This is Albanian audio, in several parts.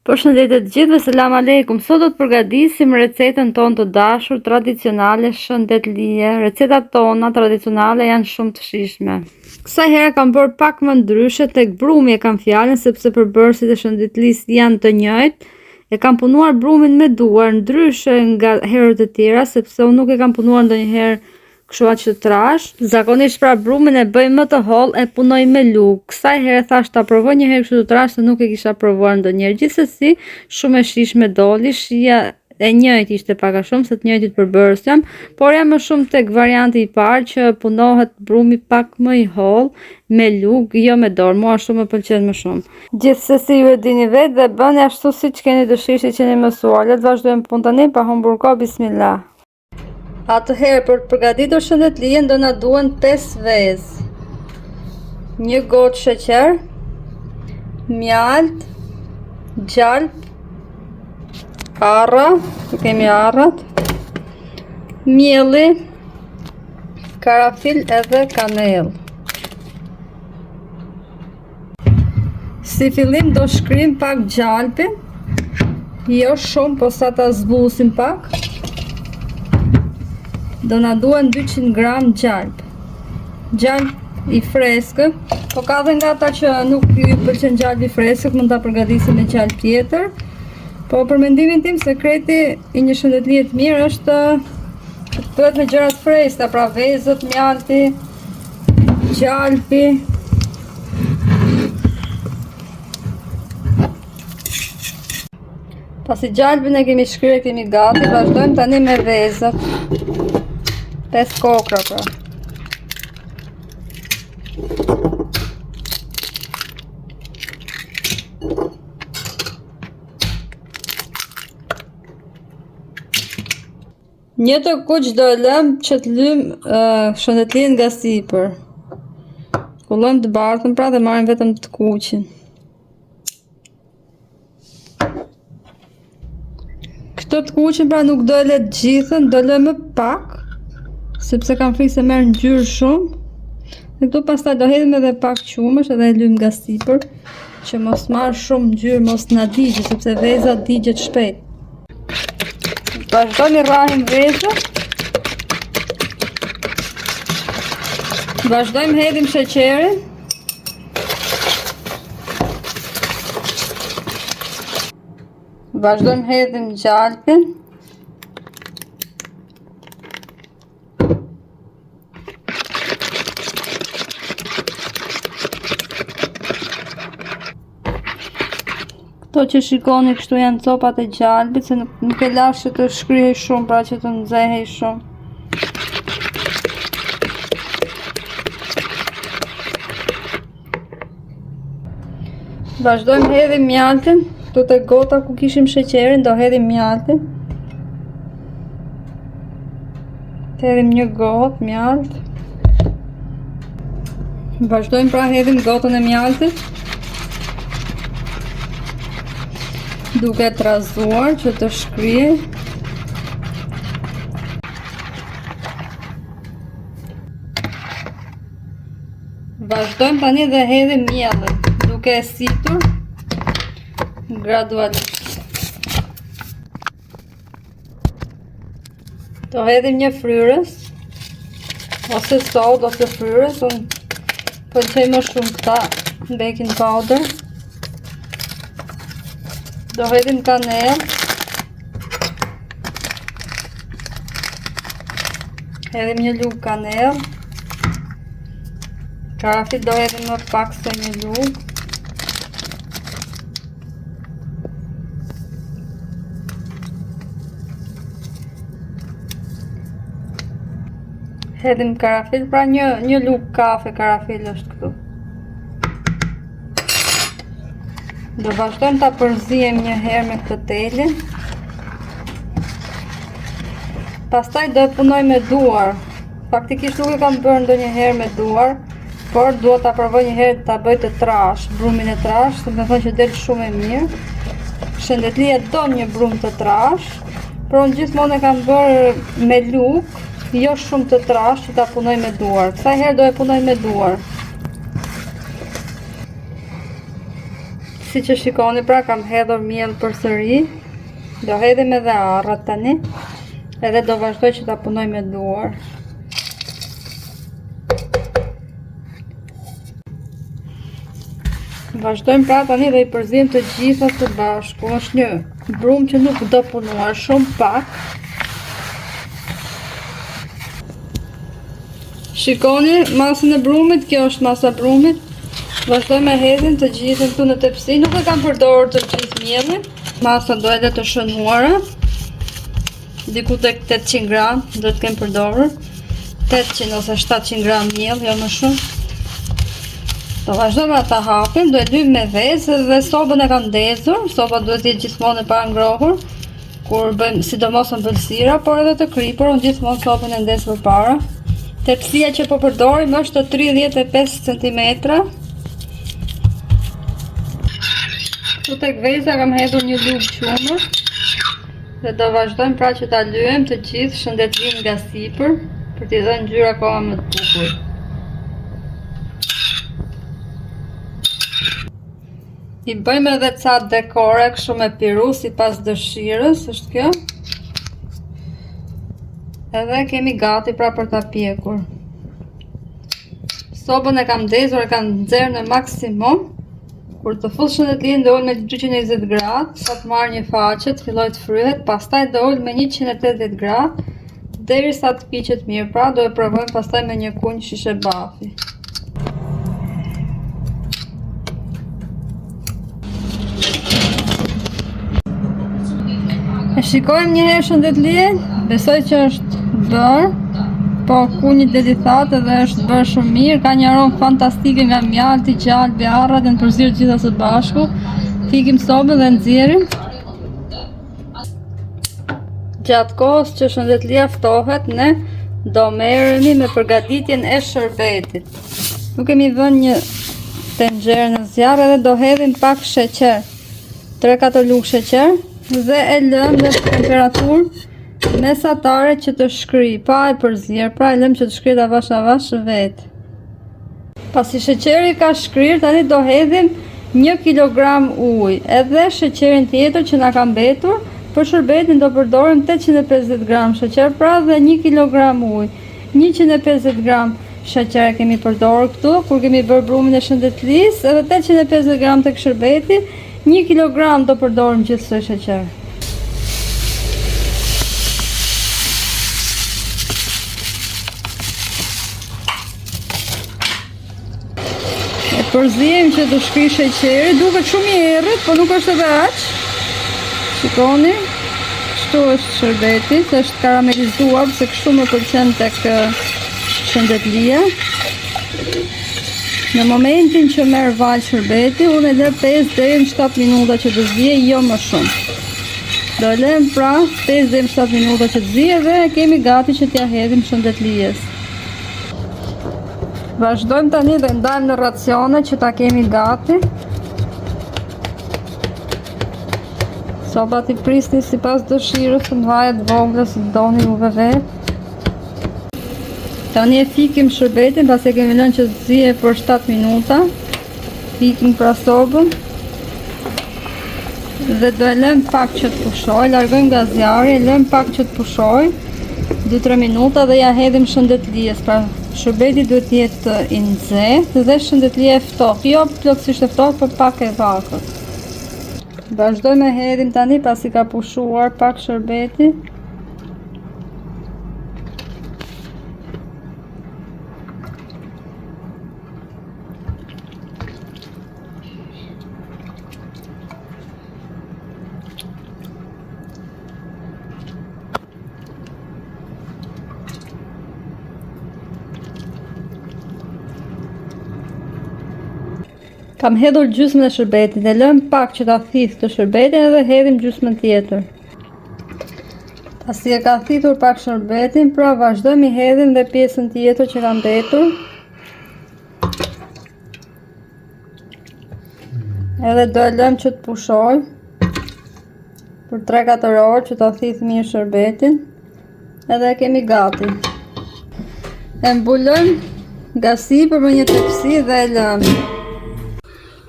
Përshëndetje të gjithëve, selam aleikum. Sot do të përgatisim recetën tonë të dashur tradicionale shëndetlie. Recetat tona tradicionale janë shumë të shijshme. Kësaj here kam bërë pak më ndryshe tek brumi e kam fjalën sepse përbërësit e shëndetlisë janë të njëjtë. E kam punuar brumin me duar ndryshe nga herët e tjera sepse unë nuk e kam punuar ndonjëherë Kështu aq të trashë. Zakonisht pra brumin e bëj më të hollë e punoj me lugë. Kësaj here thashë ta provoj një herë kështu të trashë se nuk e kisha provuar ndonjëherë. Gjithsesi, shumë e shijshme doli, shija e njëjtë ishte pak a shumë se të njëjtit përbërës janë, por jam më shumë tek varianti i parë që punohet brumi pak më i hollë me lugë, jo me dorë, mua ashtu më pëlqen më shumë. Gjithsesi ju e dini vetë dhe bëni ashtu siç keni dëshirë, siç jeni mësuar. Le të vazhdojmë punë tani pa humbur kohë, bismillah. Atëherë, për të përgatitur shëndetlien do na duhen 5 vezë. Një gotë sheqer, mjaltë, gjalp, arra, këtu kemi arrat, mielli, karafil edhe kanellë. Si fillim do shkrijmë pak gjalpin, jo shumë, po sa ta zbusim pak. Do na duhen 200 gram gjalp. Gjalp i freskët, po ka dhe nga ata që nuk ju pëlqen gjalpi i freskët, mund ta përgatisin me gjalp tjetër. Po për mendimin tim sekreti i një shëndetlie të mirë është të bëhet me gjëra të freskëta, pra vezët, mjalti, Gjalpi. Pasi gjalpin e kemi shkrirë, e kemi gati, vazhdojmë tani me vezët. 5 kokrra pra. Një të kuq do e lëmë që të lymë uh, shëndetlien nga sipër. Kullojmë të bardhën pra dhe marrim vetëm të kuqin. Këtë të kuqin pra nuk do e lë të gjithën, do lë më pak, sepse kam frikë se merr ngjyrë shumë. Dhe këtu pastaj do hedhim edhe pak qumësht edhe e lymë nga sipër, që mos marrë shumë ngjyrë, mos na digjet, sepse veza digjet shpejt. Vazhdojmë i rrahim vezët. Vazhdojmë hedhim sheqerin. Vazhdojmë hedhim gjalpin. Këto që shikoni kështu janë copat e gjalpit, se nuk, nuk e lashë që të shkrihej shumë, pra që të nxehej shumë. Vazhdojmë hedhim mjaltin, këtu te gota ku kishim sheqerin, do hedhim mjaltin. Hedhim një gotë mjalt. Vazhdojmë pra hedhim gotën e mjaltit. Duke trazuar që të shkrijë. Vazhdojmë tani dhe hedhim miellin, duke e situr gradualisht. Do hedhim një fryrës, ose sodë, ose fryrës, unë pëlqej më shumë këta baking powder. Do hedhim kanellë. Hedhim një lugë kanellë. Karafil do hedhim më pak se një lugë. Hedhim karafil, pra një, një lugë kafe karafil është këtu. Do vazhdojmë ta përziejmë një herë me këtë telin. Pastaj do e punoj me duar. Faktikisht nuk e kam bërë ndonjëherë me duar, por dua ta provoj një herë ta bëj të trashë, brumin e trashë, se më thonë që del shumë e mirë. Shëndetlia do një brumë të trashë, por unë gjithmonë e kam bërë me lugë, jo shumë të trashë që ta punoj me duar. Kësaj herë do e punoj me duar. Siç e shikoni pra kam hedhur miell përsëri. Do hedhim edhe arrat tani. Edhe do vazhdoj që ta punoj me duar. Vazhdojmë pra tani dhe i përziejmë të gjitha së bashku. Është një brumë që nuk do punuar shumë pak. Shikoni masën e brumit, kjo është masa e brumit. Vazhdojmë e hedhim të gjithën këtu në tepsi. Nuk e kam përdorur të gjithë miellin. Masa do edhe të shënuara. Diku tek 800 gram do të kem përdorur. 800 ose 700 gram miell, jo më shumë. Do vazhdojmë ta hapim, do e lyejmë me vezë dhe sobën e kam ndezur. Soba duhet të jetë gjithmonë e parangrohur. Kur bëjmë sidomos ëmbëlsira, por edhe të kripur, unë gjithmonë sobën e ndez përpara. Tepsia që po përdorim është 35 cm. Këtu tek veza kam hedhur një lugë qumësht dhe do vazhdojmë pra që ta lyejmë të gjithë shëndetlinë nga sipër për t'i dhënë ngjyrë akoma më të bukur. I bëjmë edhe ca dekore kështu me piruz sipas dëshirës, është kjo. Edhe kemi gati pra për ta pjekur. Sobën e kam ndezur, e kam nxehur në maksimum. Kur të fus shëndetlinë do ul me 220 gradë, sa të marrë një faqe, të fillojë të fryhet, pastaj do ul me 180 gradë, derisa të piqet mirë, pra do e provojmë pastaj me një kunj shishe bafi. E shikojmë një herë shëndetlinë, besoj që është bërë, po kunji del i thatë dhe është bërë shumë mirë, ka një aromë fantastike nga mjalti, gjalpi, arrat, janë përzier të gjitha së bashku, fikim sobën dhe nxjerrim. Gjatë kohës që shëndetlia ftohet, ne do merremi me përgatitjen e shërbetit. Këtu kemi vënë një tenxhere në zjarr edhe do hedhim pak sheqer. 3-4 lugë sheqer dhe e lëmë në temperaturë mesatare që të shkrijë, pa e përzier, pra e lëmë që të shkrijë avash avash vetë. Pasi sheqeri ka shkrirë, tani do hedhim 1 kg ujë, edhe sheqerin tjetër që na ka mbetur, për shërbetin do përdorim 850 gram sheqer, pra dhe 1 kg ujë. 150 gram sheqer e kemi përdorur këtu, kur kemi bërë brumin e shëndetlisë, edhe 850 gram tek shërbeti, 1 kg do përdorim gjithsej sheqer. E përziejmë që të shkrijë sheqeri, duket shumë i errët, po nuk është edhe aq. Shikoni, kështu është shërbeti, se është karamelizuar, se kështu më pëlqen tek shëndetlia. Në momentin që merr valë shërbeti, unë e lë 5 deri në 7 minuta që të ziejë, jo më shumë. Do e lëmë pra 5 deri në 7 minuta që të ziejë dhe e kemi gati që t'ia hedhim shëndetlies. Vazhdojmë tani dhe ndajmë në racione që ta kemi gati. Sobat i prisni sipas dëshirës të mëdha të vogla si doni juve vetë. Tani e fikim shërbetin, pasi e kemi lënë që të ziejë për 7 minuta. Fikim pra sobën. Dhe do e lëmë pak që të pushojë, largojmë nga zjarri, e lëmë pak që të pushojë, 2-3 minuta dhe ja hedhim shëndetlies. Pra shërbeti duhet të jetë i nxehtë dhe shëndetlia e ftohtë, jo plotësisht e ftohtë, por pak e vakët. Vazhdojmë e hedhim tani pasi ka pushuar pak shërbeti. Kam hedhur gjysmën e shërbetit e lëmë pak që ta thithë këtë shërbetin edhe hedhim gjysmën tjetër. Pasi e ka thithur pak shërbetin, pra vazhdojmë i hedhim dhe pjesën tjetër që ka mbetur. Edhe do e lëmë që të pushojë për 3-4 orë që ta thithë mirë shërbetin. Edhe e kemi gati. E mbulojmë nga sipër me një tepsi dhe e lëmë.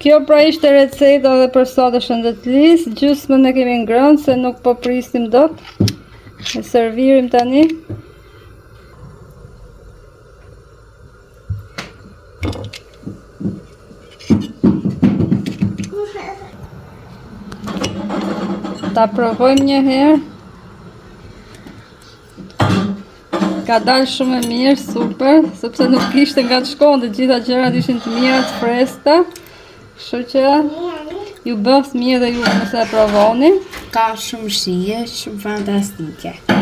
Kjo pra ishte receta dhe për sot e Shëndetlisë, gjysmën e kemi ngrënë se nuk po prisnim dot. E servirim tani. Ta provojmë një herë. Ka dalë shumë e mirë, super, sepse nuk kishte nga të shkonte, të gjitha gjërat ishin të mira, të freskëta. Kështu që ju bëftë mirë dhe ju nëse e provoni. Ka shumë shije, shumë fantastike.